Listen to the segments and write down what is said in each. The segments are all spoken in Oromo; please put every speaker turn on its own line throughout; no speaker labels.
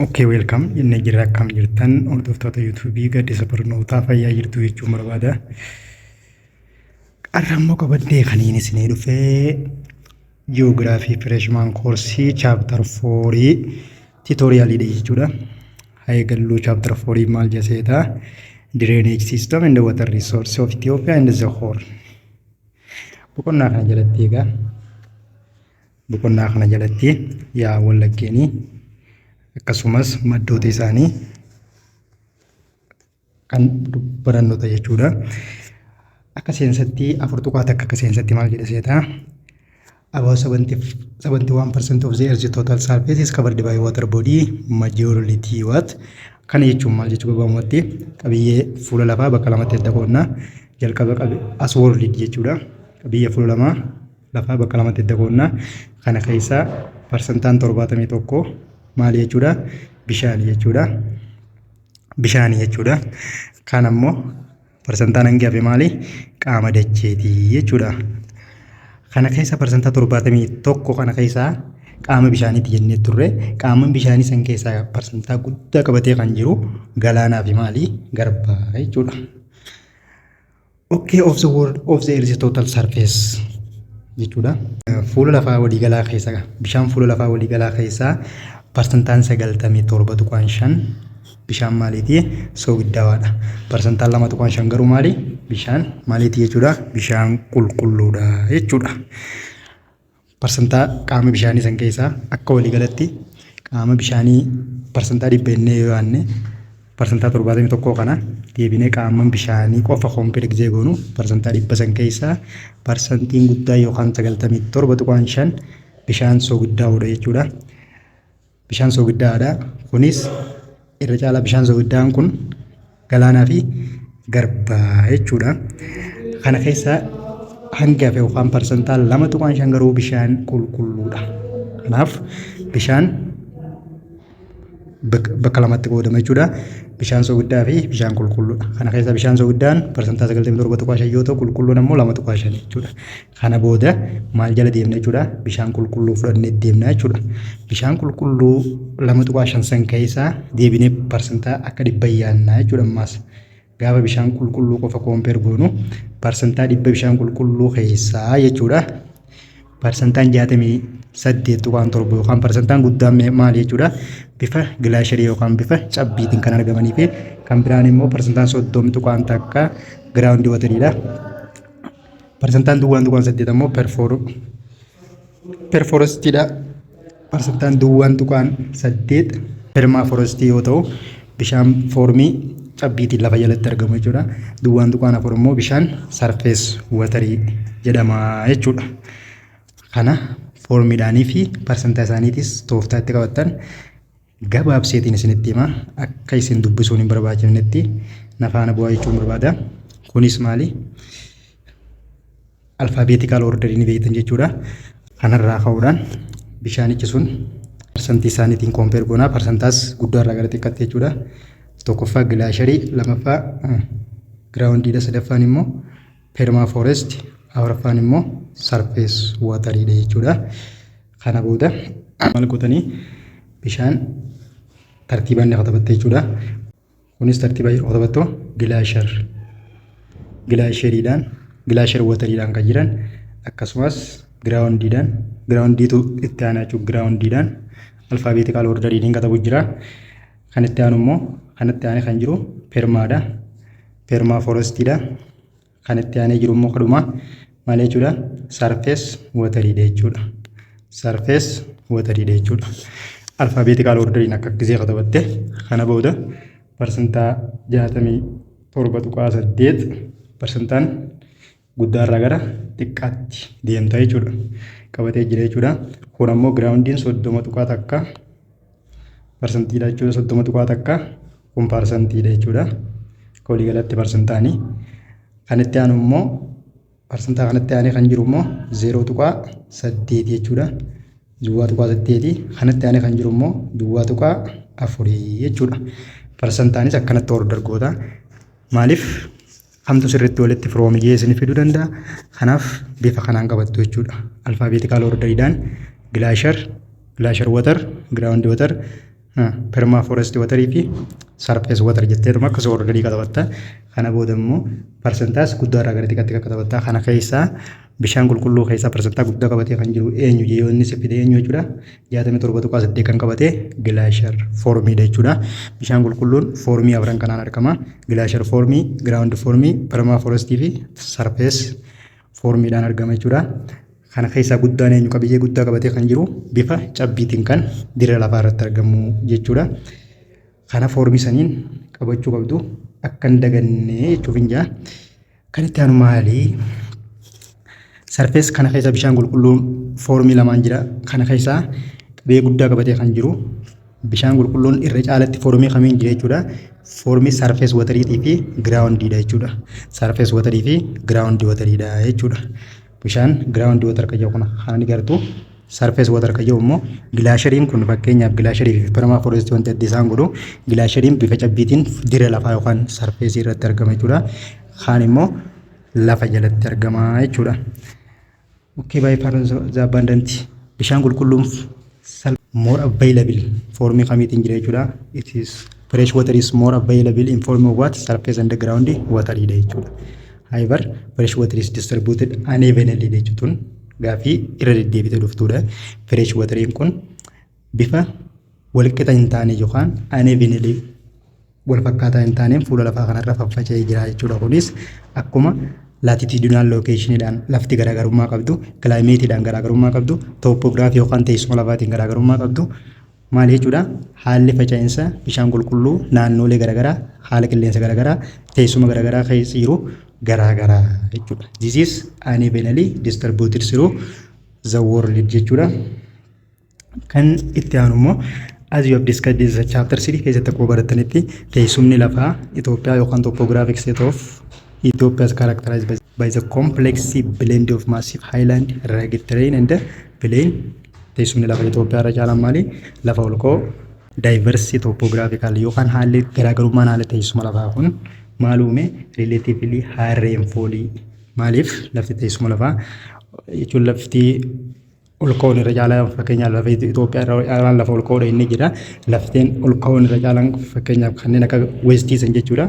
Okay, welcome. Jennee jirra. Akkam jirtan hordoftoota YouTubeii Gaddisa Barnootaa? Fayyaa jirtu jechuun barbaada. Har'a immoo qabadhee kaniin isinii dhufee Geography Freshman Course Chapter 4 tutorialiidha jechuudha. Haa eegalluu. Chapter 4 maal jeseeta? Drainage System and Water Resource of Ethiopia and the Horn. Boqonnaa kana jalatti egaa, boqonnaa kana jalatti yaa'awwan laggeenii akkasumas maddoota isaanii kan barannota jechuudha. Akka seensatti 4.1 akka seensatti maal jedha seeta? About 70, 71% of the earth's total surface is covered by water body, majority what? Kana jechuun maal jechuu? Gabaabumatti qabiyyee fuula lafaa bakka lamatti adda qoodna. Jalqaba qabi as world jechuudha. Qabiyyee fuula lamaa lafaa bakka lamatti adda qoodna. Kana keessaa parsantaan 71 maali jechuudha? Bishaani jechuudha. Bishaani jechuudha. Kan ammoo parsantaan hangi hafe maali? Qaama dacheetii jechuudha. Kana keessa parsantaa 71 kana keessaa qaama bishaaniiti jennee turre. Qaama bishaanii san keessaa parsantaa guddaa qabatee kan jiru galaanaa fi maali? Garbaa jechuudha. Okay, of the world of the earth's total surface jechuudha. Fuula lafaa waliigalaa keessa, bishaan fuula lafaa waliigalaa keessaa parsantaan 97.5 bishaan maaliiti? Soogiddawaadha. Parsantaan 2.5 garuu maali? Bishaan maaliiti jechuudha? Bishaan qulqulluudha jechuudha. Parsantaa qaama bishaanii san keessaa akka waliigalatti qaama bishaanii parsantaa 100 jennee yoo yaadne, parsantaa 71 kana deebinee qaama bishaanii qofa compare gisee goonu, parsantaa 100 san keessaa parsantiin guddaa yookaan 97.5 bishaan soogiddaa'uudha jechuudha. Bishaan soogiddaadha. Kunis irra caalaa bishaan soogiddaan kun galaanaa fi garbaa jechuudha. Kana keessa hangi hafe yookaan parsantaa 2.5 garuu bishaan qulqulluudha. Kanaaf bishaan bakka lamatti qoodama jechuudha. Bishaan soogiddaa fi bishaan qulqulluudha. Kana keessa bishaan soogiddaan parsantaa 97.5 yoo ta'u, qulqulluun ammoo 2.5 jechuudha. Kana booda maal jala deemna jechuudha? Bishaan qulqulluu fudhannee deemna jechuudha. Bishaan qulqulluu 2.5 san keessaa deebinee parsantaa akka 100 yaannaa jechuudha ammaas. Gaafa bishaan qulqulluu qofa compare goonu, parsantaa 100 bishaan qulqulluu keessaa jechuudha. Parsantaan 68.7 yookaan parsantaan guddaan maali jechuudha? Bifa glacierii yookaan bifa cabbiitiin kan argamanii fi kan biraan immoo parsantaan 30.1 ground wateriidha. Parsantaan duwwaan tuqaan saddeet ammoo permafrostiidha. Parsantaan duwwaan tuqaan saddeet permafrostii yoo ta'u, bishaan formii cabbiitiin lafa jalatti argamu jechuudha. Duwwaan tuqaan afur immoo bishaan surface waterii jedhama jechuudha. Kana formiidhaanii fi parsantaa isaaniitis tooftaa itti qabattan gabaabseetiin isinitti hima. Akka isin dubbisuun hin barbaachifnetti na faana bu'aa jechuun barbaada. Kunis maali? Alphabetical orderii ni beektan jechuudha. Kanarraa ka'uudhaan bishaanichi sun parsantii isaaniitiin compare goonaa, parsantaas guddaarraa gara xiqqaatti jechuudha. Tokkoffaa glacierii, lamaffaa groundiidha, sadaffaan immoo permafrost, afuraffaan immoo surface wateriidha jechuudha. Kana booda maal gootanii? Bishaan tartiibaan ni katabatte jechuudha. Kunis tartiiba yeroo katabattu glacier glacieriidhaan, glacier wateriidhaan kan jiran, akkasumas groundiidhaan, groundiitu itti aanaa jechuudha. Groundiidhaan alphabetical orderiitiin katabu jira. Kan itti aanu immoo, kan itti aanee kan jiru permaadha. Permafrostiidha. Kan itti aanee jiru immoo kadhuma maal jechuudha? Surface wateriidha jechuudha. Surface wateriidha jechuudha. Alphabetical orderiin akka gisee katabatte, kana booda parsantaa 67.8 parsantaan guddaarraa gara xiqqaatti deemta jechuudha. Qabatee jira jechuudha. Kun ammoo groundiin 30.1 parsantiidha jechuudha. 30.1 kun parsantiidha jechuudha. Akka waliigalatti parsantaanii. Kan itti aanu immoo, parsantaa kanatti aanee kan jiru immoo 0.8 jechuudha. 0.8. Kanatti aanee kan jiru immoo 0.4 jechuudha. Parsantaanis akkanatti order goota. Maaliif kamtu sirriitti walitti firoomiyee isin fiduu danda'a. Kanaaf bifa kanaan qabattu jechuudha. Alphabetical orderiidhaan glacier, glacier water, ground water, Permafrost waterii fi surface water jetteetuma akkasuma orderii katabatta. Kana booda immoo parsantaas guddaa irraa gara xiqqaatti katabatta. Kana keessaa bishaan qulqulluu keessaa parsantaa guddaa qabatee kan jiru eenyu yoo inni si fide eenyu jechuudha? 67.8 kan qabate glacier formiidha jechuudha. Bishaan qulqulluun formii afran kanaan argama. Glacier formii, ground formii, permafrostii fi surface formiidhaan argama jechuudha. Kana keessaa guddaan eenyu? Qabiyyee guddaa qabatee kan jiru bifa cabbiitiin kan dirra lafaa irratti argamu jechuudha. Kana formii saniin qabachuu qabdu, akka hin daganne jechuuf hin jaa. Kan itti aanu maali? Surface kana keessa bishaan qulqulluun formii lamaan jira. Kana keessaa qabiyyee guddaa qabatee kan jiru bishaan qulqulluun irra caalatti formii kamiin jira jechuudha? Formii surface wateriitii fi groundiidha jechuudha. Surface waterii fi ground wateriidha jechuudha. Bishaan ground water kan jedhu kana ni gartuu. Surface water kan jedhu immoo glacieriin kun, fakkeenyaaf glacierii fi permafrostii wanti adda isaan godhu, glacieriin bifa cabbiitiin dirra lafaa yookaan surfaceii irratti argama jechuudha. Kaan immoo lafa jalatti argama jechuudha. Okay, by far the abundant bishaan qulqulluun more available formii kamiitiin jira jechuudha? It is fresh water is more available in form of what? Surface and ground water dha jechuudha. However, fresh water is distributed unevenly jechuun gaafii irra deddeebitee dhuftudha. Fresh wateriin kun bifa walqixa hin taane yookaan unevenly, wal fakkaataa hin taaneen fuula lafaa kanarra faffaca'ee jira jechuudha. Kunis akkuma latitudinal locationiidhaan lafti garaagarummaa qabdu, climateiidhaan garaagarummaa qabdu, topography yookaan teessuma lafaatiin garaagarummaa qabdu, maal jechuudha? Haalli faca'insa bishaan qulqulluu naannolee garaagaraa, haala qilleensa garaagaraa, teessuma garaagaraa keessa jiru garaagaraa jechuudha. This is unevenly distributed through the world jechuudha. Kan itti aanu immoo, as you have discussed this chapter 3 keessatti akkuma barattanitti, teessumni lafaa Itoophiyaa yookaan topographic set of Ethiopia is characterized by the complex blend of massive highland, rugged terrain and plain. Teessumni lafa Itoophiyaa irra caalaan maali? Lafa ol ka'oo. Diverse topographical yookaan haalli garaagarummaan haala teessuma lafaa kun maal uume? Relatively high rainfall. Maaliif? Lafti teessuma lafaa jechuun lafti ol ka'uun irra caalaa, fakkeenyaaf lafa Itoophiyaa irra caalaan lafa ol ka'uudha inni jira. Lafteen ol ka'uun irra caalaan fakkeenyaaf kanneen akka westii san jechuudha.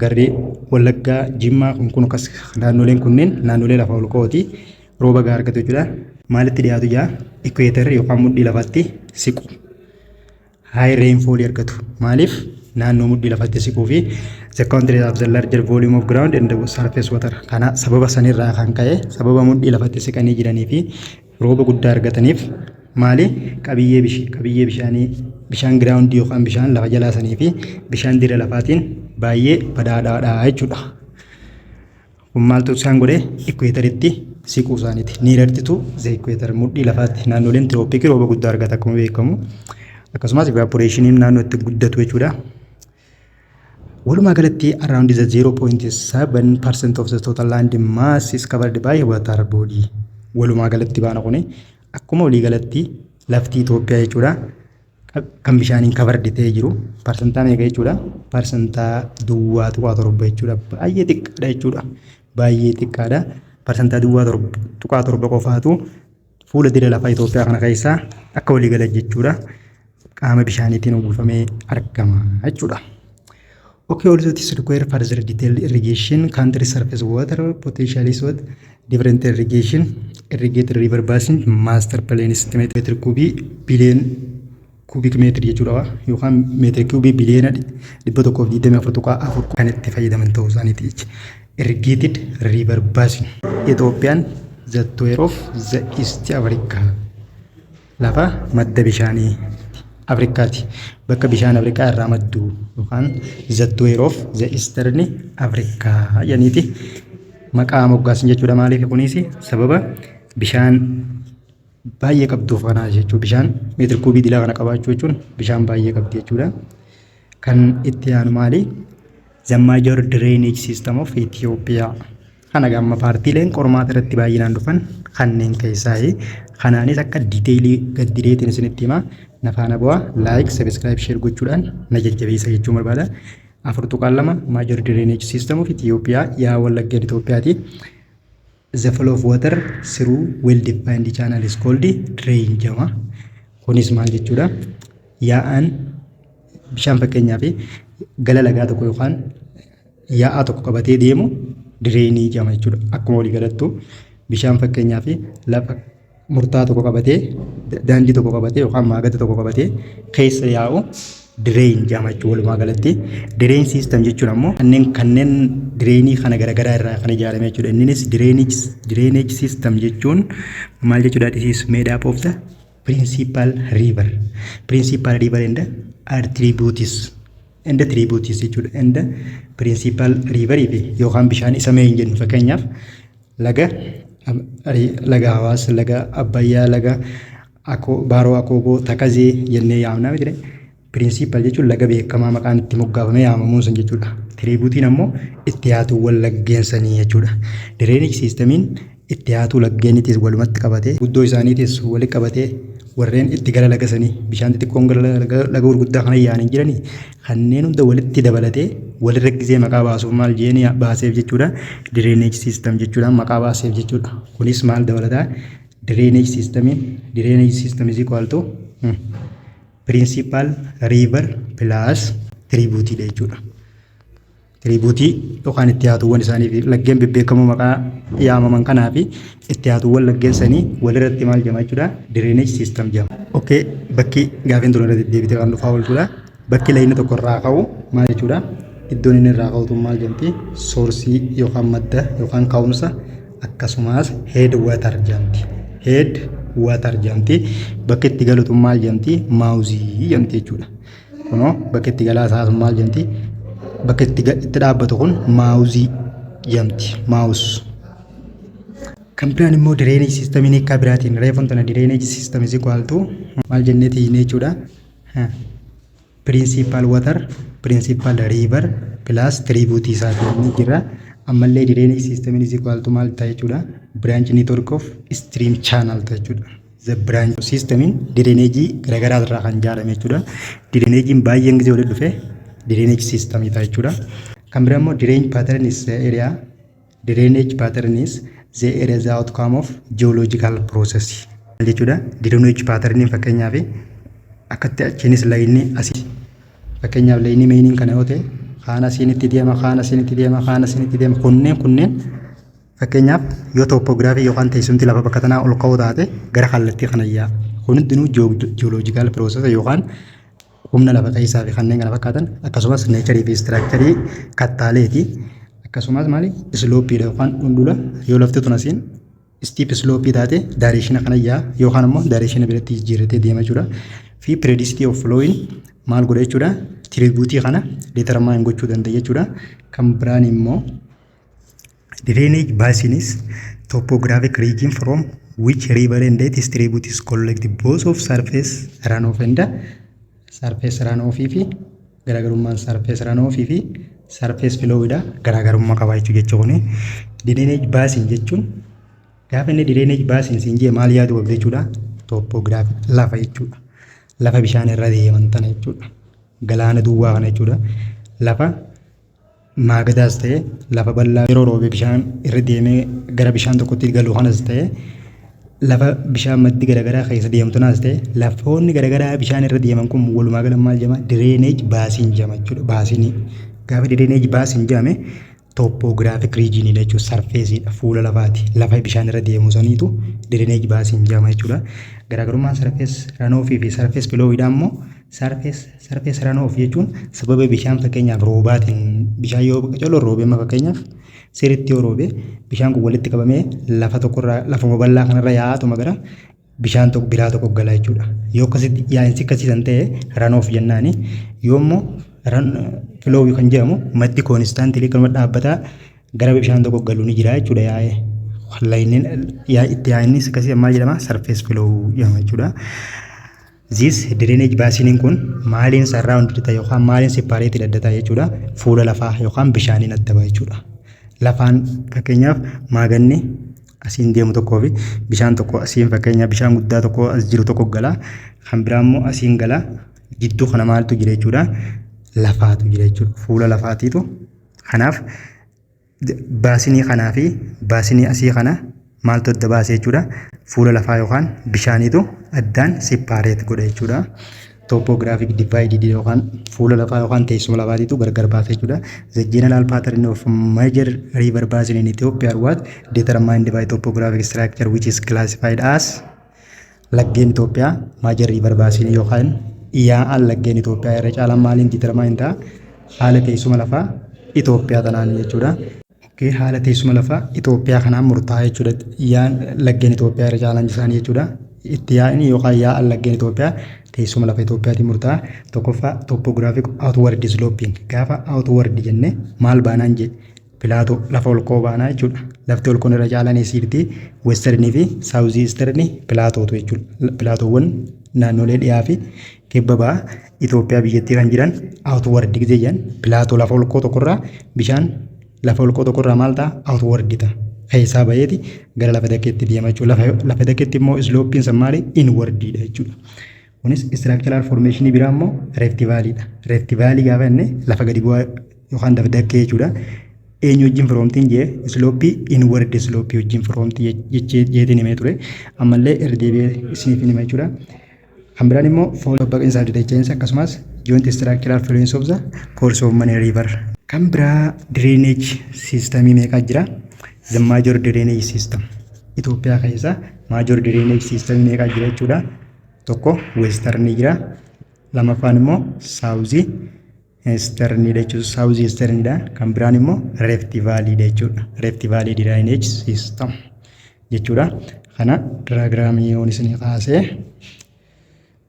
Garri Wallaggaa, Jimmaa kun akkas naannoleen kunneen naannolee lafa ol ka'ooti. Rooba gahaa argatu jechuudha. Maalitti dhiyaatu jaa? Equator yookaan mudhii lafatti siqu. High rainfall argatu. Maaliif? Naannoo mudhii lafatti siquu fi the country have the larger volume of ground and the surface water. Kana sababa sanirraa kan ka'e, sababa mudhii lafatti siqanii jiranii fi rooba guddaa argataniif, maali, qabiyyee bishaanii, bishaan groundii yookaan bishaan lafa jalaa sanii fi bishaan dirra lafaatiin baay'ee badhaadhaadha jechuudha. Kun maaltu isaan godhe? Equatoritti siquu isaaniiti. Nearer to the equator, mudhii lafaatti, naannoleen tropicii rooba guddaa argata akkuma beekamu. Akkasumas evaporationiin naannoo itti guddatu jechuudha. Walumaa galatti around the 0.7% of the total land mass is covered by water body. Walumaa galatti baana kuni akkuma walii galatti lafti Itoophiyaa jechuudha. Kan bishaaniin covered ta'ee jiru parsantaa meeqa jechuudha? Parsantaa 0.7 jechuudha. Baay'ee xiqqaadha jechuudha. Baay'ee xiqqaadha. Parsantaa 0.7 qofaatu fuula dirra lafaa Itoophiyaa kana keessaa akka walii gala jechuudha. Qaama bishaaniitiin uwwifamee argama jechuudha. Okay, also it is require further detailed irrigation, country surface water potential is what? Different irrigation, irrigated river basin, master plan estimate meter cubii billion cubic meter jechuudha, yookaan meter cubii biliyoona 124.4 kan itti fayyadaman ta'uu isaaniiti jechuudha. Irrigated river basin. Itoophiyaan the tower of the East Africa, lafa madda bishaanii Afrikaati. Bakka bishaan Afrikaa irraa maddu yookaan the tower of the Eastern Africa jedhaniiti maqaa moggaasan jechuudha. Maaliif? Kunis sababa bishaan baay'ee qabduuf kanaa jechuudha. Bishaan meetir kuubii dilaa kana qabaachuu jechuun bishaan baay'ee qabdi jechuudha. Kan itti aanu maali? The major drainage system of Ethiopia. Kana gamma partiileen qormaata irratti baay'inaan dhufan kanneen keessaa kanaanis akka detailii gaddireetiin isinitti himaa. Na faana bu'aa, like, subscribe, share gochuudhaan na jajjabeessa jechuun barbaada. 4.2 Major Drainage System of Ethiopia, yaa'awwan laggeen Itoophiyaati. The flow of water through well defined channel is called drain jedhama. Kunis maal jechuudha? Yaa'aan Bishaan fakkeenyaaf gala lagaa tokko yookaan yaa'aa tokko qabatee deemu drainii jedhama jechuudha. Akkuma walii galattu bishaan fakkeenyaaf lafa murtaa'aa tokko qabatee, daandii tokko qabatee yookaan maagata tokko qabatee keessa yaa'u drain jedhama jechuudha walumaa galatti. Drain system jechuun ammoo kanneen drainii kana garaagaraa irraa kan ijaarame jechuudha. Innis drainage system jechuun maal jechuudha? This is made up of the principal river. Principal river and the tributaries jechuudha. And the principal river fi yookaan bishaan isa mee hin jennu, fakkeenyaaf laga Hawaas, laga Abbayyaa, laga Baaroo Akooboo, Takazee jennee yaamnaa miti. Principal jechuun laga beekamaa maqaan itti moggaafamee yaamamuun sun jechuudha. Tributaryn ammoo itti yaatuuwwan laggeen sanii jechuudha. Drainage systemiin itti yaatuu laggeeniitis walumatti qabatee, guddoo isaaniitis walitti qabatee, warreen itti gara laga sanii bishaan xixiqqoon gara laga gurguddaa kana yaa'anii jiranii kanneen hunda walitti dabalatee walirra gisee maqaa baasuuf maal jeeni baaseef jechuudha. Drainage system jechuudhaan maqaa baaseef jechuudha. Kunis maal dabalataa? Drainage systemiin, drainage system is equal to principal river plus tributary jechuudha. Tributary yookaan itti yaatuuwwan isaanii fi laggeen bebbeekamoo maqaa yaamaman kanaa fi itti yaatuuwwan laggeen sanii walirratti maal jedhama jechuudha? Drainage system jedhama. Okay, bakki gaafiin tun irra deddeebitee kan dhufaa ooltudha. Bakki layni tokko irraa ka'u maal jechuudha? Iddoon inni irraa ka'utu maal jedhamti? Sourceii yookaan madda yookaan ka'umsa, akkasumas head water jedhamti. Head water jedhamti. Bakki itti galutu maal jedhamti? Mouthii jedhamti jechuudha. Kunoo bakki itti galaa isaa maal jedhamti? Bakka itti dhaabbatu kun mouthii jedhamti. Mouth. Kan biraan immoo drainage systemiin hiikkaa biraatiin, reefuun tana drainage system is equal to maal jenneeti jechuudha? Principal water, principal river plus tributary isaatiin ni jira. Ammallee drainage systemiin is equal to maal ta'a jechuudha? Branch network of stream channel ta'a jechuudha. The branch systemiin drainage garaagaraa irraa kan ijaarame jechuudha. Drainageiin baay'een gisee walitti dhufe drainage system ta'a jechuudha. Kan biraa immoo drainage pattern is the area, the outcome of geological process jechuudha. Drainage pattern fakkeenyaaf akkatti achiinis layni asii, fakkeenyaaf layni mainiin kana yoo ta'e, kaan asiin itti deema, kaan asiin itti deema, kaan asiin itti deema. Kunneen fakkeenyaaf yoo topography yookaan teessumti lafa bakka tanaa ol ka'uu taate gara kallattii kana yaa'a. Kun hundinuu geological process yookaan humna lafa keessaa fi kanneen kana fakkaatan, akkasumas natureii fi structureii kattaaleeti. Akkasumas maali, slopeiidha yookaan dhundhula. Yoo lafti tun asiin steep slopeii taate directiona kana yaa'a yookaan immoo directiona biratti jijjiirratee deema jechuudha. Fi periodicity of flowing maal godha jechuudha? Tributary kana determine gochuu danda'a jechuudha. Kan biraan immoo drainage basin is topographic region from which river and its tributaries collect both of surface runoff and surface runoff fi garaagarummaan surface runoff fi surface flow dha, garaagarummaa qaba jechuudha kuni. Drainage basin jechuun, gaafa inni drainage basin siin jee maal yaadu qabda jechuudha? Topographic lafa jechuudha. Lafa bishaan irra deeman tana jechuudha. Galaana duwwaa kana jechuudha. Lafa maagadaas ta'e, lafa bal'aa yeroo roobe bishaan irra deemee gara bishaan tokkotti galu kanas ta'e, lafa bishaan maddi garaagaraa keessa deemtu naas ta'e, lafoonni garaagaraa bishaan irra deeman kun walumaa gala maal jedhama? Drainage basin jedhama jechuudha. Basinii gaafa drainage basin jedhame topographic regioniidha jechuudha. Surfaceiidha, fuula lafaati, lafa bishaan irra deemu saniitu drainage basin jedhama jechuudha. Garaagarummaan surface runoffii fi surface flowiidha immoo, surface runoff jechuun sababa bishaan fakkeenyaaf roobaatiin, bishaan yoo colo roobee, amma fakkeenyaaf sirriitti yoo roobe, bishaan kun walitti qabamee lafa tokkorraa lafuma bal'aa kanarra yaa'aatuma gara bishaan tokko biraa tokko gala jechuudha. Yoo akkasitti yaa'insi akkasiisan ta'e runoff jennaani. Yoo immoo flowii kan jedhamu maddi constantly kanuma dhaabbataa gara bishaan tokko galu ni jira jechuudha yaa'ee. Itti yaa'innis akkasii maal jedhama? Surface flow jedhama jechuudha. This drainage basiniin kun maaliin surround ta'e yookaan maaliin separate adda ta'a jechuudha? Fuula lafaa yookaan bishaaniin adda ba'a jechuudha. Lafaan fakkeenyaaf maaganni asiin deemu tokkoo fi bishaan tokko asiin, fakkeenyaaf bishaan guddaa tokko as jiru tokko gala, kan biraa immoo asiin gala, jidduu kana maaltu jira jechuudha? Lafaatu jira jechuudha. Fuula lafaatiitu. Kanaaf basinii kanaa fi basinii asii kana maaltu adda baase jechuudha? Fuula lafaa yookaan bishaaniitu addaan separate godha jechuudha. Topographic divided yookaan fuula lafaa yookaan teessuma lafaatiitu gargar baasa jechuudha. The general pattern of major river basin in Ethiopia are what determined by topographic structure, which is classified as. Laggeen Itoophiyaa, major river basin yookaan yaa'an laggeen Itoophiyaa irra caalaan maaliin determine ta'a? Haala teessuma lafaa Itoophiyaa tanaan jechuudha. Okay, haala teessuma lafaa Itoophiyaa kanaan murtaa'a jechuudha. Yaa'an laggeen Itoophiyaa irra caalaan isaanii jechuudha. Itti yaa'in yookaan yaa'an laggeen Itoophiyaa teessuma lafa Itoophiyaatiin murtaa'a. Tokkoffaa, topographic outward sloping. Gaafa outward jenne maal baanaan jedhe? Plateau, lafa ol ka'oo baanaa jechuudha. Lafti ol ka'oon irra caalaan eessiirti? Westernii fi south eastern plateautu jechuudha. Plateauwwan naannolee dhiyaa fi kibba ba'a Itoophiyaa biyyattii kan jiran outward gisee jedhan, plateau lafa ol ka'oo tokkorraa, bishaan lafa ol ka'oo tokkorraa maal ta'a? Outward ta'a. Keessaa baheeti gara lafa dakkeetti deema jechuudha. Lafa dakkeetti immoo slopeiin san maali? Inwardiidha jechuudha. Kunis structural formationii biraa immoo rift valleydha. Rift valley gaafa jenne lafa gadi bu'aa yookaan lafa dakkee jechuudha. Eenyu wajjin firoomtiin jee? Slopeii, inward slopeii wajjin firoomtii jeetiin himee ture. Ammallee irra deebi'ee isiniif hima jechuudha. Kan biraan immoo fault, babbaqinsaa fi dacha'insa, akkasumas joint structural influence of the course of many river. Kan biraa drainage systemii meeqaa jira? The major drainage system. Itoophiyaa keessa major drainage system meeqaa jira jechuudha? Tokko westernii jira. Lamaffaan immoo south easterniidha jechuudha. South easterniidha. Kan biraan immoo Rift Valleyidha jechuudha. Rift Valley drainage system jechuudha. Kana diagramii yoon isinii kaasee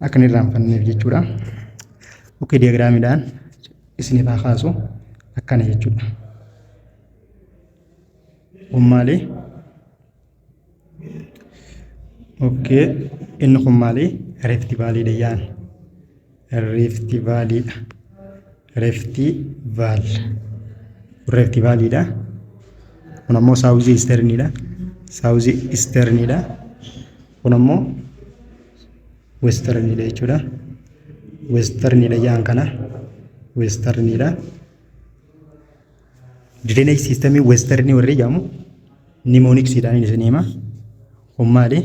akka hin irraanfanneef jechuudha. Okay, diagramiidhaan isiniif haa kaasu, akkana jechuudha. Kun maali? Okay, inni kun maali? Rift Valleyidha yaan. Rift Valleyidha. Rift Valley. Rift Valleyidha. Kun ammoo south easterniidha. South easterniidha. Kun ammoo westerniidha jechuudha. Westerniidha yaan kana. Westerniidha. Drainage systemii westernii warri jedhamu mnemonicsiidhaan isin hima. Kun maali?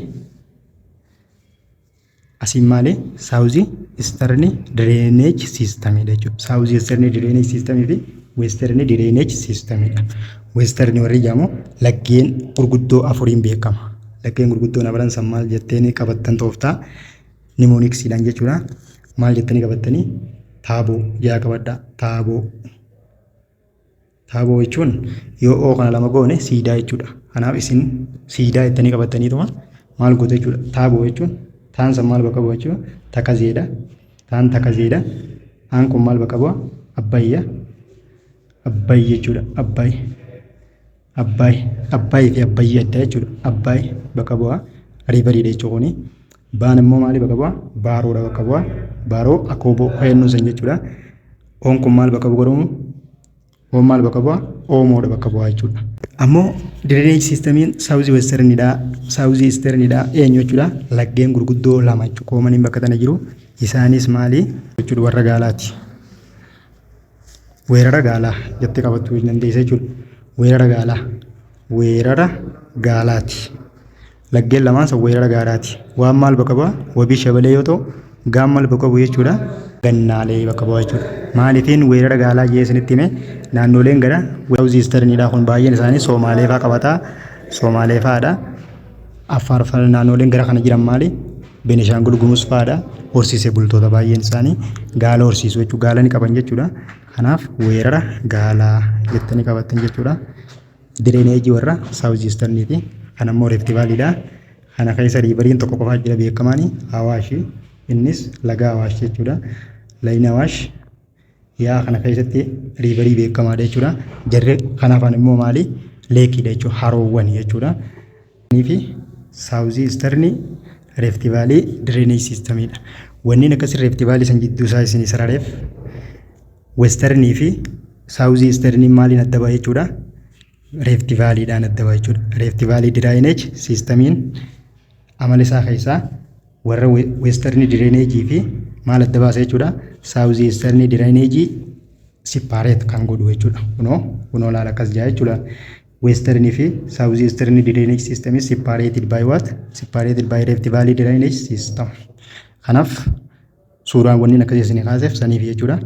Asiin maali? South eastern drainage systemiidha jechuudha. South eastern drainage systemii fi western drainage systemiidha. Westernii warri jedhamu laggeen gurguddoo afuriin beekama. Laggeen gurguddoon afran san maal jetteeni qabattan tooftaa mnemonicsiidhaan jechuudha. Maal jettanii qabattanii? Taaboo jaa qabadhaa. Taaboo. Taaboo jechuun yoo oo kana lama goone siidaa jechuudha. Kanaaf isin siidaa jettanii qabattaniituma maal gootu jechuudha. Taaboo jechuun taan san maal bakka bu'a jechuudha? Takazeedha. Taan Takazeedha. Aan kun maal bakka bu'a? Abbayya. Abbayyi jechuudha. Abbaay. Abbaay. Abbaayii fi Abbayyi adda jechuudha. Abbaay bakka bu'a. Riveriidha jechuudha kuni. Baan immoo maali bakka bu'a? Baaroodha bakka bu'a. Baaroo Akooboo fayyadnu san jechuudha. Oon kun maal bakka bu'a godhamu? Oon maal bakka bu'a? Oomoodha bakka bu'a jechuudha. Ammoo drainage systemiin south westerniidha. South easterniidha. Eenyu jechuudha? Laggeen gurguddoo lama jechuudha. Commoniin bakka tana jiru. Isaanis maali? Jechuudha, warra gaalaati. Weerara gaalaa jettee qabachuu dandeessa jechuudha. Weerara gaalaa. Weerara gaalaati. Laggeen lamaan san weerara gaalaati. Waan maal bakka bu'a? Wabii Shabalee yoo ta'u, gaan maal bakka bu'u jechuudha? Gannaalee bakka bu'a jechuudha. Maaliifin weerara gaalaa jee isinitti hime? Naannoleen gara south easterniidha kun baay'een isaanii Soomaalee fa'aa qabataa. Soomaalee fa'aadha. Affaar fa'aa, naannoleen gara kana jiran maali? Benishaangul Gumuz fa'aadha. Horsiisee bultoota, baay'een isaanii gaala horsiisuu jechuudha. Gaala ni qaban jechuudha. Kanaaf weerara gaalaa jettanii qabattan jechuudha. Drainageii warra south easterniiti. Kan ammoo Rift Valleydha. Kana keessa riveriin tokko qofaa jira beekamaani, Awaashi. Innis laga Awaash jechuudha. Lagni Awaash yaa kana keessatti riverii beekamaadha jechuudha. Jarri kanaafaan immoo maali? Lakeiidha jechuudha. Haroowwan jechuudha. Fi south easternii Rift Valley drainage systemiidha. Wanni akkasii Rift Valley san jidduu isaa isin sarareef, westernii fi south easternii maaliin adda ba'a jechuudha? Rift Valleydhaan adda ba'a jechuudha. Rift Valley drainage systemiin amala isaa keessaa warra westernii drainageii fi maal adda baasa jechuudha? South easternii drainageii separate kan godhu jechuudha. Kunoo, kunoo laala, akkas jaa jechuudha. Westernii fi south easternii drainage system is separated by what? Separated by Rift Valley drainage system. Kanaaf Suuraan wanni akkasii isinii kaaseef saniif jechuudha.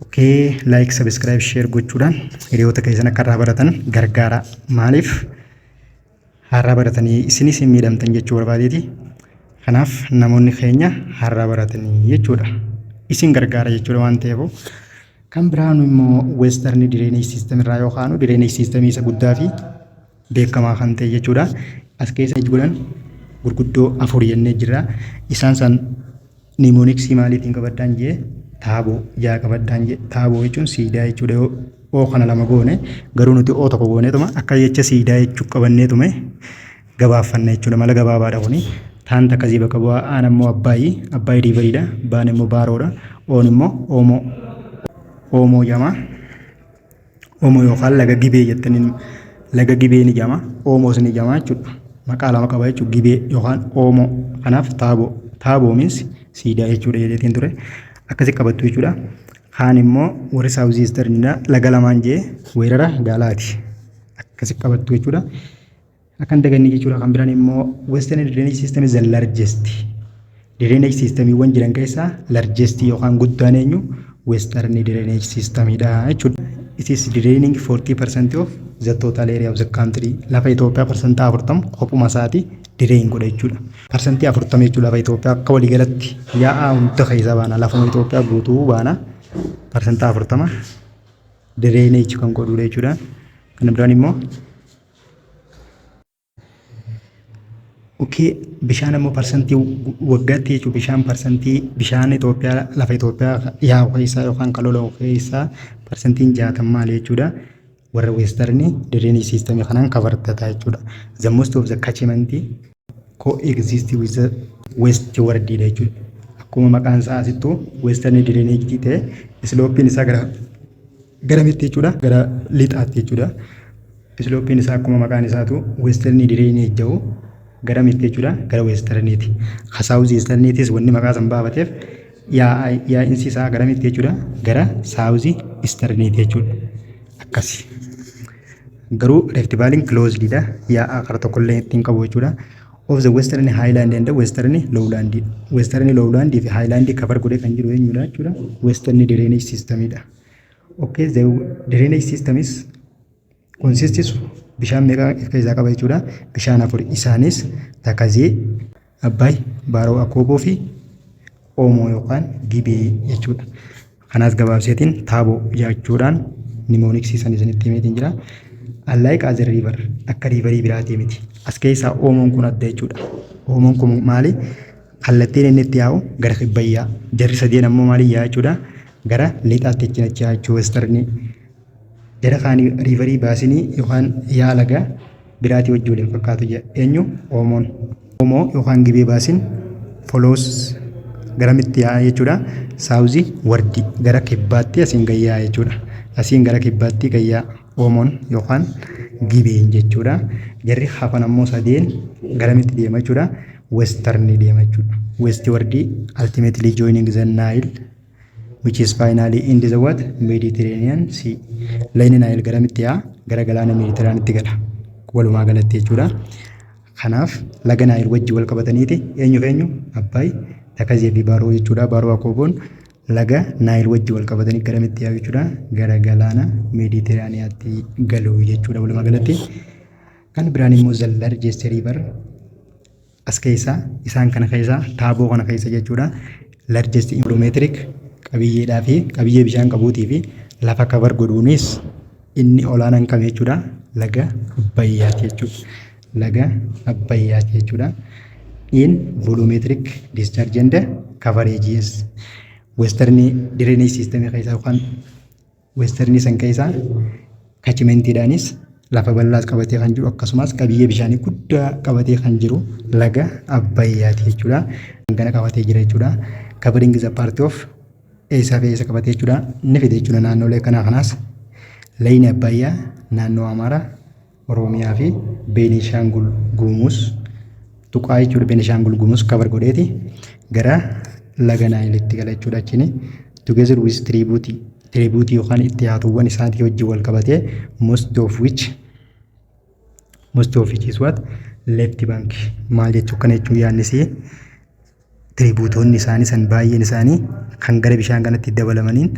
Okay, like, subscribe, share gochuudhaan hiriyoota keessan akka irraa baratan gargaara. Maaliif har'aa baratanii isinis hin miidhamtan jechuu barbaadeeti. Kanaaf namoonni keenya har'aa baratanii jechuudha. Isin gargaara jechuudha waan ta'eef. Kan biraan immoo Western Drainage System irraa yoo kaanu, Drainage System isa guddaa fi beekamaa kan ta'e jechuudha. As keessa godhan gurguddoo afur jennee jirra. Isaan san mnemonicsii maaliitiin qabaddaan jee? Taaboo jaa qabaddaan jee. Taaboo jechuun siidaa jechuudha. Yoo oo kana lama goone, garuu nuti oo tokko gooneetuma akka jecha siidaa jechuu qabanneetume gabaaffanna jechuudha. Mala gabaabaadha kuni. Taan takkasii bakka bu'aa, aan ammoo Abbaayii, Abbaayii riveriidha. Baan immoo Baaroodha. Oon immoo Oomoo. Oomoo jedhama. Oomoo yookaan laga Gibee jettaniin, laga Gibee ni jedhama. Oomoos ni jedhama jechuudha. Maqaa lama qaba jechuudha, Gibee yookaan Oomoo. Kanaaf taaboo. Taaboo means siidaa jechuudha jedheetiin ture. Akkasi qabattu jechuudha. Kaan immoo warri South Easternidha. Laga lamaan jee weerara gaalaati. Akkasi qabattu jechuudha. Akkan daganne jechuudha. Kan biraan immoo Western Drainage System is the largest. Drainage systemiiwwan jiran keessaa largest yookaan guddaan eenyu? Western Drainage Systemidha jechuudha. It is draining 40% of the total area of the country. Lafa Itoophiyaa 40% kophuma isaati drain godha jechuudha. 40% jechuudha, lafa Itoophiyaa akka waliigalatti yaa'aa hunda keessa baana. Lafuma Itoophiyaa guutuu baana. 40% drainage kan godhudha jechuudha. Kan biraan immoo, okay, bishaan ammoo parsantii waggaatti jechuun bishaan parsantii bishaan Itoophiyaa, lafa Itoophiyaa yaa'u keessaa yookaan kan lola'u keessaa 60% maali jechuudha? Warra Western Drainage System kanaan cover ta'a jechuudha. The most of the catchment coexist with the westward dha jechuudha. Akkuma maqaan isaa asittuu Western Drainage ta'e, slopeiin isaa gara garamitti jechuudha? Gara lixaatti jechuudha. Slopeiin isaa akkuma maqaan isaatu Western Drainage jedhu garamitti jechuudha? Gara Westerniiti. South Easterniitis wanni maqaa san baafateef yaa'insi isaa garamitti jechuudha? Gara South Easterniiti jechuudha. Akkasi. Garuu Rift Valleyn closed dha. Yaa'aa kara tokkollee ittiin qabu jechuudha. Of the Western Highland and the Western Lowland. Western Lowland fi Highland cover godhee kan jiru eenyudha jechuudha? Western Drainage System dha. Okay, the drainage system is consists bishaan meeqa of keessaa qaba jechuudha? Bishaan afur. Isaanis Takazee, Abbaay, Baaroo Akooboo fi Oomoo yookaan Gibee jechuudha. Kanaas gabaabseetiin taaboo jechuudhaan mnemonicsii san isinitti himeetiin jira. Unlike other river, akka riverii biraatii miti. As keessaa Oomoon kun adda jechuudha. Oomoon kun maali? Kallattiin inni itti yaa'u gara kibbayyaa. Jarri sadeen ammoo maali yaa'a jechuudha? Gara lixaatti achi achi yaa'a jechuudha, westernii. Jara kaanii riverii basinii yookaan yaa'a laga biraatii wajjin waliin fakkaatu jedha. Eenyu? Oomoon. Oomoo yookaan Gibee basin flows garamitti yaa'a jechuudha? Southward, gara kibbaatti asiin gad yaa'a jechuudha. Asiin gara kibbaatti gad yaa'a Oomoon yookaan Gibeen jechuudha. Jarri hafan ammoo sadeen garamitti deema jechuudha? Westernii deema jechuudha. Westward, ultimately joining the Nile, which is finally in the what? Mediterranean Sea. Lagni Nile garamitti yaa'a? Gara galaana Mediterraanitti gala. Walumaa galatti jechuudha. Kanaaf laga Nile wajjin wal qabataniiti eenyu fi eenyu? Abbaay, Takazee fi Baaroo jechuudha. Baaroo Akooboon laga Nile wajjin wal qabatanii garamitti yaa'u jechuudha? Gara galaana Mediteraaniyaatti galu jechuudha walumaa galatti. Kan biraan immoo the largest river as keessaa, isaan kana keessaa, taaboo kana keessa jechuudha. Largest volumetric qabiyyeedhaa fi qabiyyee bishaan qabuutii fi lafa cover godhuunis inni olaanaan kam jechuudha? Laga Abbayyaati jechuudha. Laga Abbayyaati jechuudha. In volumetric discharge and coverages Western drainage system keessaa yookaan Western san keessaa catchmentiidhaanis lafa bal'aas qabatee kan jiru, akkasumas qabiyyee bishaanii guddaa qabatee kan jiru laga Abbayyaati jechuudha. Kana qabatee jira jechuudha. Covering the part of eessaa fi eessa qabatee jechuudha? Inni fide jechuudha naannolee kanaa kanaas lagni Abbayyaa naannoo Amaaraa, Oromiyaa fi Beenishaangul Gumuz tuqaa jechuudha. Beenishaangul Gumuz cover godheeti gara laga Naayilitti gala jechuudha achiin, together with tributary yookaan itti yaatuuwwan isaatii wajjin wal qabatee, most of which is what? Left bank. Maal jechuu kana jechuun yaadnisii Tributoonni isaanii san baay'een isaanii kan gara bishaan kanatti dabalamaniin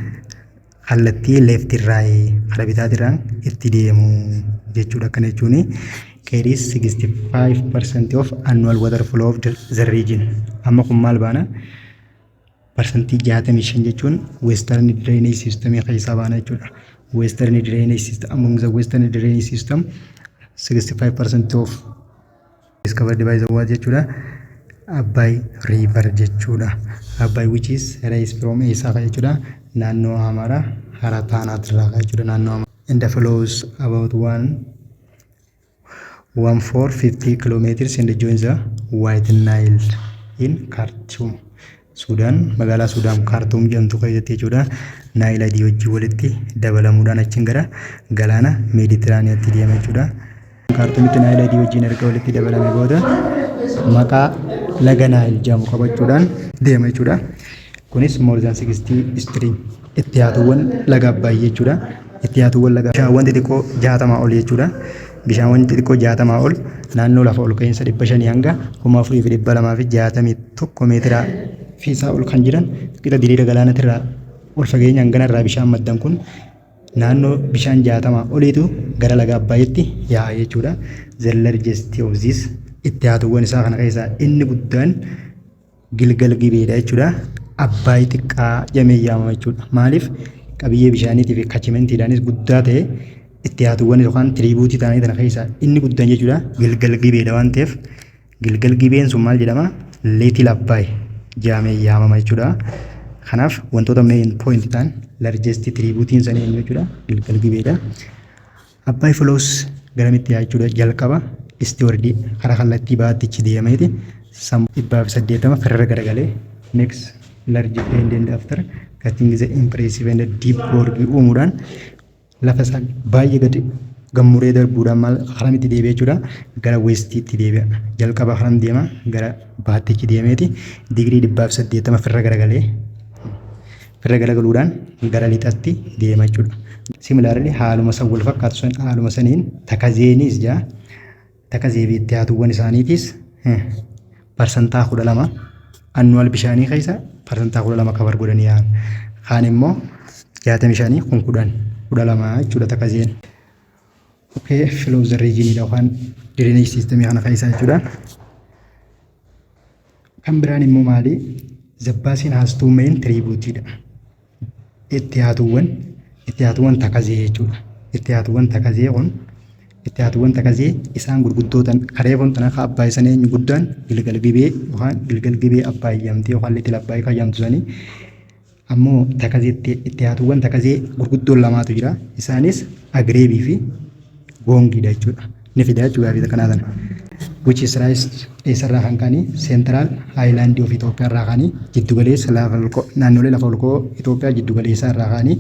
kallattii left irraa, karaa bitaatirraan itti deemu jechuudha. Akkana jechuun carries 65% of annual water flow of the region. Amma kun maal baana? 65% jechuun western drainage system keessaa baana jechuudha. Western drainage system, among the western drainage system, 65% of is covered by the what jechuudha? Abbaay River jechuudha. Abbaay which is rise from eessaa jechuudha? Naannoo Amaaraa hara Taanaatirraa jechuudha, naannoo Amaaraa. And flows about 1450 kilometers and joins the White Nile in Khartoum. Suudaan, magaalaa Suudaan Kaartuum jedhamtu keessatti jechuudha. Naayil Adii wajjin walitti dabalamuudhaan achiin gara galaana Meeditiraaniyaatti deema jechuudha. Kaartuumitti Naayil Adii wajjin erga walitti dabalame booda maqaa laga Naayil jedhamu qabachuudhaan deema jechuudha. Kunis more than 60 stream, itti yaatuuwwan laga Abbaay jechuudha. Itti yaatuuwwan laga bishaawwan xixiqqoo 60 ol jechuudha. Bishaawwan xixiqqoo 60 ol naannoo lafa ol ka'iinsa 500 hanga 4261 meetira fi isaa ol kan jiran, qixa diriira galaanatirraa ol fageenya hanganarraa bishaan maddan kun, naannoo bishaan 60 oliitu gara laga Abbaayitti yaa'a jechuudha. The largest of this, itti yaatuuwwan isaa kana keessaa inni guddaan Gilgal Gibeedha jechuudha. Abbaay Xiqqaa jedhamee yaamama jechuudha. Maaliif? Qabiyyee bishaaniitii fi catchmentiidhaanis guddaa ta'e, itti yaatuuwwan yookaan tributary ta'anii tana keessaa inni guddaan jechuudha. Gilgal Gibeedha waan ta'eef, Gilgal Gibeen sun maal jedhama? Little Abbaay jedhamee yaamama jechuudha. Kanaaf wantoota main point ta'an, largest tributaryn sanii eenyu jechuudha? Gilgal Gibeedha. Abbaay flows garamitti yaa jechuudha? Jalqaba eastward, karaa kallattii baattichi deemeeti 180 firra garagalee makes large bend and after cutting the impressive and deep gorge uumuudhaan lafa isaa baay'ee gadi gammuree darbuudhaan maal karamitti deebi'e jechuudha? Gara westiitti deebi'a. Jalqaba karam deema? Gara baattichi deemeeti digirii 180 firra garagalee, firra garagaluudhaan gara lixatti deema jechuudha. Similarly, haaluma san wal fakkaatu san, haaluma saniin Takazeenis jaa, Takazee fi itti haatuuwwan isaaniitis 12% annual bishaanii keessa 12% cover godhanii yaa'an. Kaan immoo 65, kun 10, 12 jechuudha Takazeen. Okay, flow the region yookaan drainage system kana keessa jechuudha. Kan biraan immoo maali? The basin has two main tributary dha. Itti haatuuwwan Takazee jechuudha. Itti haatuuwwan Takazee kun, itti haatuuwwan Takazee isaan gurguddootan kareefoon tana akka Abbaay sana eenyu guddaan? Gilgal Gibee yookaan Gilgal Gibee Abbaay jedhamti yookaan Little Abbaay kan jedhamtu sanii. Ammoo Takazeetti itti haatuuwwan Takazee gurguddoon lamaatu jira. Isaanis Agreebii fi Goongiidha jechuudha. Ni fida jechuudha gaafii kanaa sana. Which is rise, eessarraa kan ka'anii? Central Highland of Itoophiyaa irraa ka'anii, jiddugaleessa lafa naannolee lafa olka'oo Itoophiyaa jiddugaleessaa irraa ka'anii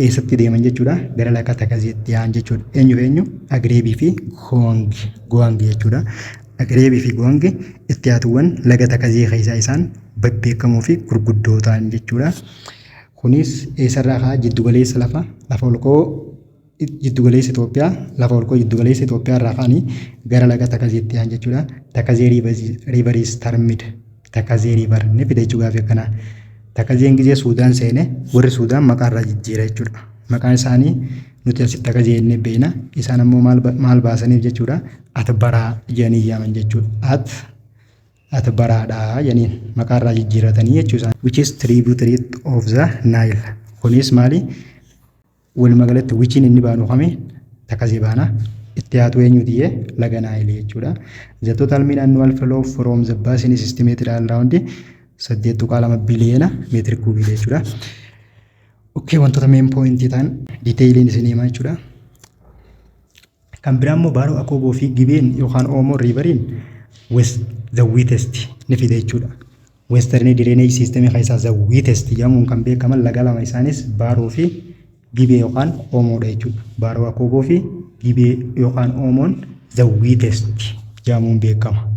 eessatti deeman jechuudha? Gara laga Takazeetti yaa'an jechuudha. Eenyu fi eenyu? Agreebii fi Goongi, Goongi jechuudha. Agreebii fi Goongi itti haatuuwwan laga Takazee keessaa isaan babbeekamoo fi gurguddoo ta'an jechuudha. Kunis eessarraa ka'a? Jiddugaleessa lafa olka'oo jiddugaleessa Itoophiyaa, lafa olka'oo jiddugaleessa Itoophiyaa irraa ka'anii gara laga Takazeetti yaa'an jechuudha. Takazee River is termed, Takazee River ni fida jechuu gaafii akkanaa. Takazeen gizee Suudaan seene warri Suudaan maqaa irraa jijjiira jechuudha. Maqaan isaanii nuti asitti Takazee jennee beekna. Isaan ammoo maal baasaniif jechuudha? Atbaraa jedhanii yaaman jechuudha. Atbaraadha jedhaniin maqaa irraa jijjiiratanii jechuudha. Which is tributary of the Nile. Kunis maali? Walumaa galatti whichiin inni baanu kami? Takazee baana. Itti haatu eenyuti? Laga Naayil jechuudha. The total mean annual flow from the basin is estimated around 8.2 biliyoona meetira kuubii jechuudha. Okay, wantoota main point ta'an detailiin isin himaa jechuudha. Kan biraa immoo Baaroo Akooboo fi Gibeen yookaan Oomoo Riveriin west the wettest ni fida jechuudha. Western drainage system keessaa the wettest jedhamuun kan beekaman laga lama, isaanis Baaroo fi Gibee yookaan Oomoodha jechuudha. Baaroo Akooboo fi Gibee yookaan Oomoon the wettest jedhamuun beekama.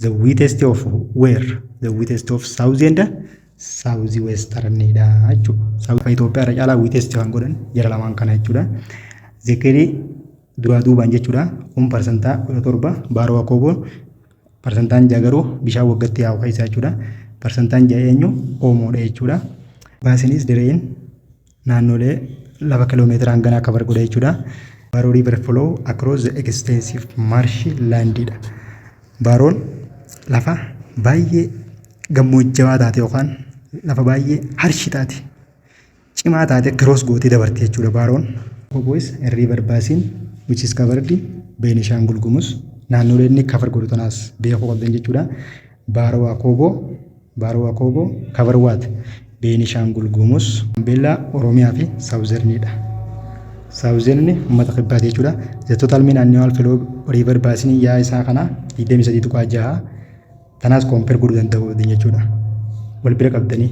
The wettest of where? The wettest of south and south westernidha jechuudha. Itoophiyaa irra caalaa wettest kan godhan jara lamaan kana jechuudha. Zekerii duraa duubaan jechuudha. Kun 17%, Baaroo Akooboon parsantaan 6 garuu bishaan waggaatti yaa'u keessa jechuudha. Parsantaan 6 eenyu? Oomoodha jechuudha. Basin is drain naannolee lafa kiloomeetira hanganaa cover godha jechuudha. Baaroo River flow across the extensive marsh landidha. Baaroon lafa baay'ee gammoojjawaa taate yookaan lafa baay'ee harsh taate, cimaa taate cross gootee dabarte jechuudha Baaroon. Akobo is river basin which is covered Beenishaangul Gumuz. Naannolee inni cover godhu tanaas beekuu qabdan jechuudha. Baaroo Akooboo, Baaroo Akooboo cover what? Beenishaangul Gumuz, Gaambeellaa, Oromiyaa fi Southernidha. Southern uummata kibbaati jechuudha. The total mean annual flow river basin yaa isaa kana 23.6. Tanaas compare godhuu danda'u jechuudha. Wal bira qabdanii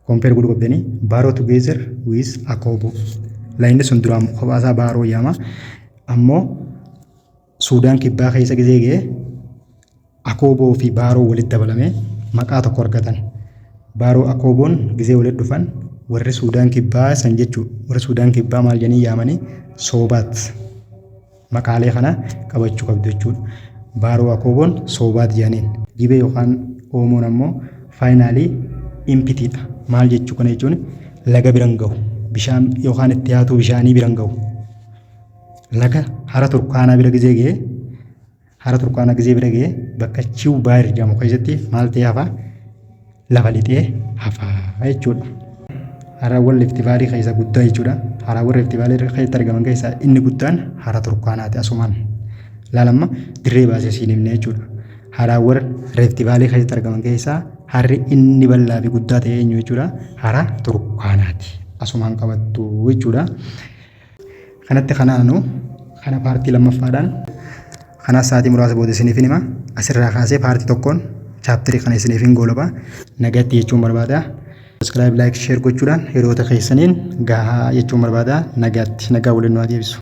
compare godhuu qabdanii. Baaroo together with Akooboo. Layinni sun duraan kophaasaa Baaroo yaama. Ammoo Suudaan Kibbaa keessa gizee ga'e Akooboo fi Baaroo walitti dabalamee maqaa tokko argatan. Baaroo Akooboon gizee walitti dhufan warri Suudaan Kibbaa san jechuudha. Warri Suudaan Kibbaa maal jedhanii yaamanii? Soobaat. Maqaalee kana qabachuu qabdu jechuudha. Baaroo Akooboon Soobaat jedhaniin. Gibee yookaan Oomoon ammoo finally emptydha. Maal jechuu kana jechuun laga biran gahu. Bishaan yookaan itti yaatuu bishaanii biran gahu. Laga hara Turkaanaa bira gizee ga'ee, hara Turkaanaa gizee bira ga'ee, bakka Chiw Baayir jedhamu keessatti maal ta'ee hafa? Lafa lixee hafaa jechuudha. Harawwan Rift Valley keessaa guddaa jechuudha. Harawwan Rift Valley keessatti argaman keessaa inni guddaan hara Turkaanaati asumaan. Laalamma dirree baasee siin himne jechuudha. Harawwan Rift Valley keessatti argaman keessaa harri inni bal'aa fi guddaa ta'e eenyu jechuudha? Hara Turkaanaati. Asumaan qabattu jechuudha. Kanatti kanaanu kana part lammaffaadhaan kanaas sa'aatii muraasa booda isiniif hima. Asirraa kaasee part tokkoon chapter kana isiniif hin goolaba. Nagatti jechuun barbaada. Subscribe, like, share gochuudhaan hiriyoota keessaniin gahaa jechuun barbaada. Nagaatti, nagaa waliin nu haa deebisu.